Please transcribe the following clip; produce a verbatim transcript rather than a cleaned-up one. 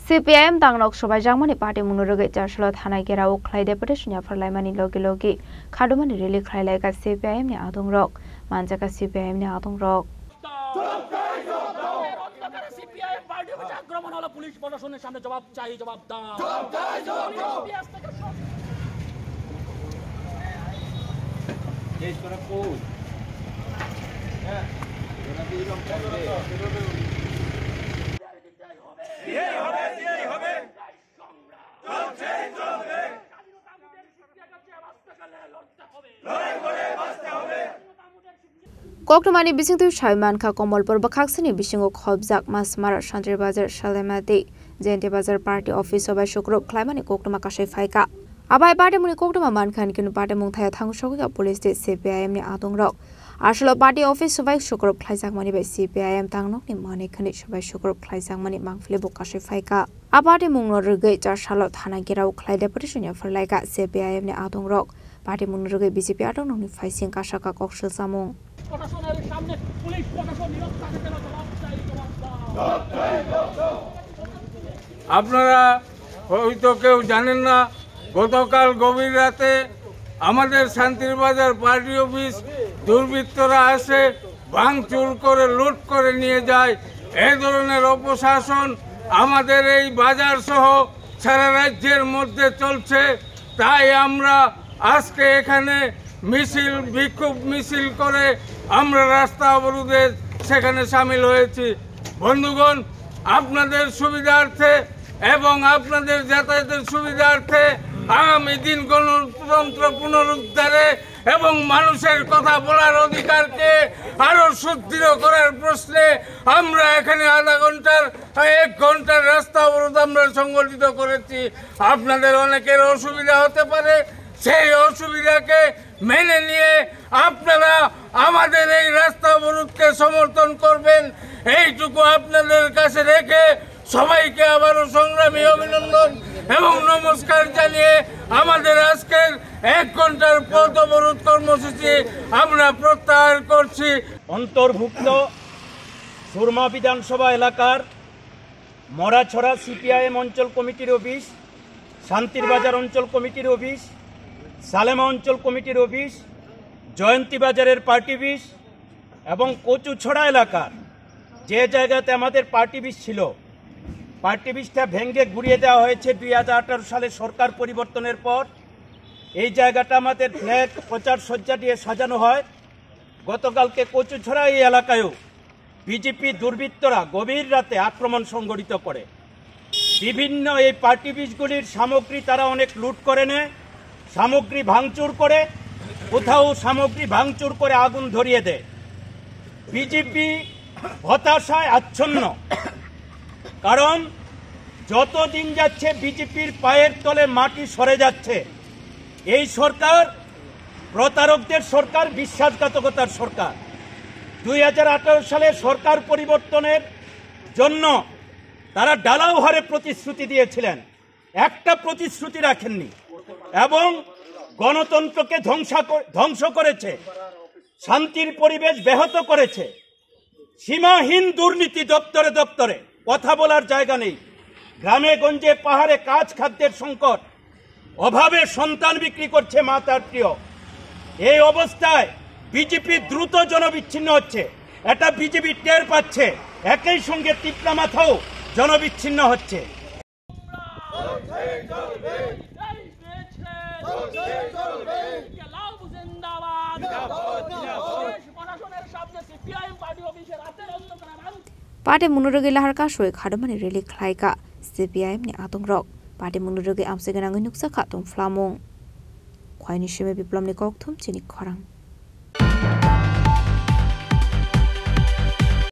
C P I M tangnok swbaijakmani party mungno rwgwi Charsalo thana gherao khlai deputation yapharlaimani logi logi khadumani rally khlai laika C P I M ni adongrok, manjaka C P I M ni adongrok. অন্ধকারে CPIM party অফিসে আক্রমণ হলো, পুলিশ প্রশাসনের সামনে জবাব চাই, জবাব দাও। Koktwmani bisingtwi sai mankha, Komolpur bwkhaksini bisingo khobjak Masmara, Santri Bazar, Salemati, Jayanti Bazar party office o bai sukrub khlaimani koktwma kasai phaikha. Abai party mungni koktwma mankha, hwnkheno party mungthaya thango sogwikha police tei C P I M ni adongrok. Asolo party office o bai sukrub khlaijakmani bai C P I M tangnokni manwi khwnwi sobai sukrub khlaijakmani mangpili bo kasai phaikha. A party mungno rwgwi Charsalo thana gherao khlai deputation yapharlaika C P I M ni adongrok. Party mungno rwgwi B J P adongrokni phaising kasaka kok swlsamung. প্রশাসনের সামনে পুলিশ প্রশাসন নিরব থাকে কেন? জবাব চাই, জবাব দাও। আপনারা হয়তো কেউ জানেন না, গতকাল গভীর রাতে আমাদের শান্তির বাজার পার্টি অফিস দুর্বৃত্তরা আসে, ভাঙচুর করে, লুট করে নিয়ে যায়। এই ধরনের অপশাসন আমাদের এই বাজার সহ সারা রাজ্যের মধ্যে চলছে। তাই আমরা আজকে এখানে মিছিল, বিক্ষোভ মিছিল করে আমরা রাস্তা অবরোধে সেখানে সামিল হয়েছি। বন্ধুগণ, আপনাদের সুবিধার্থে এবং আপনাদের যাতায়াতের সুবিধার্থে আগামী দিন গণতন্ত্র পুনরুদ্ধারে এবং মানুষের কথা বলার অধিকারকে আরো সুদৃঢ় করার প্রশ্নে আমরা এখানে আধা ঘন্টার, এক ঘন্টার রাস্তা অবরোধ আমরা সংগঠিত করেছি। আপনাদের অনেকের অসুবিধা হতে পারে, সেই অসুবিধাকে মেনে নিয়ে আপনারা আমাদের এই রাস্তা অবরোধকে সমর্থন করবেন, এইটুকু আপনাদের কাছে রেখে সবাইকে আবারও সংগ্রামী অভিনন্দন এবং নমস্কার জানিয়ে আমাদের আজকের এক ঘন্টার পথ অবরোধ কর্মসূচি আমরা প্রত্যাহার করছি। অন্তর্ভুক্ত সুরমা বিধানসভা এলাকার মরাছড়া সিপিআইএম অঞ্চল কমিটির অফিস, শান্তির বাজার অঞ্চল কমিটির অফিস, সালেমা অঞ্চল কমিটির অফিস, জয়ন্তী বাজারের পার্টি অফিস এবং কচুছড়া এলাকার যে জায়গাতে আমাদের পার্টি অফিস ছিল, পার্টি অফিসটা ভেঙে গুড়িয়ে দেওয়া হয়েছে দুই হাজার আঠারো সালে সরকার পরিবর্তনের পর। এই জায়গাটা আমাদের ফ্ল্যাগ প্রচার সজ্জা দিয়ে সাজানো হয়। গতকালকে কচুছড়া এই এলাকায়ও বিজেপি দুর্বৃত্তরা গভীর রাতে আক্রমণ সংঘটিত করে বিভিন্ন এই পার্টি অফিসগুলির সামগ্রী তারা অনেক লুট করে নেয়, সামগ্রী ভাঙচুর করে, কোথাও সামগ্রী ভাঙচুর করে আগুন ধরিয়ে দেয়। বিজেপি হতাশায় আচ্ছন্ন, কারণ যত দিন যাচ্ছে বিজেপির পায়ের তলে মাটি সরে যাচ্ছে। এই সরকার প্রতারকদের সরকার, বিশ্বাসঘাতকতার সরকার। দুই হাজার আঠারো সালে সরকার পরিবর্তনের জন্য তারা ঢালাও হারে প্রতিশ্রুতি দিয়েছিলেন, একটা প্রতিশ্রুতি রাখেননি এবং গণতন্ত্রকে ধ্বংসা কর-, ধ্বংস করেছে, শান্তির পরিবেশ ব্যাহত করেছে। সীমাহীন দুর্নীতি দপ্তরে দপ্তরে, কথা বলার জায়গা নেই। গ্রামে গঞ্জে পাহাড়ে কাঁচ খাদ্যের সংকট, অভাবে সন্তান বিক্রি করছে মা তার প্রিয়। এই অবস্থায় বিজেপি দ্রুত জনবিচ্ছিন্ন হচ্ছে, এটা বিজেপি টের পাচ্ছে। একই সঙ্গে তিপ্রা মাথাও জনবিচ্ছিন্ন হচ্ছে। Party mungno rwgwi lahar kasui khadumani rally khlaika C P I M ni adongrok. Party mungno rwgwi amchai gwnangwi nukjakha tongphlamung. Khwaini simi Biplomni kokthum chini khorang.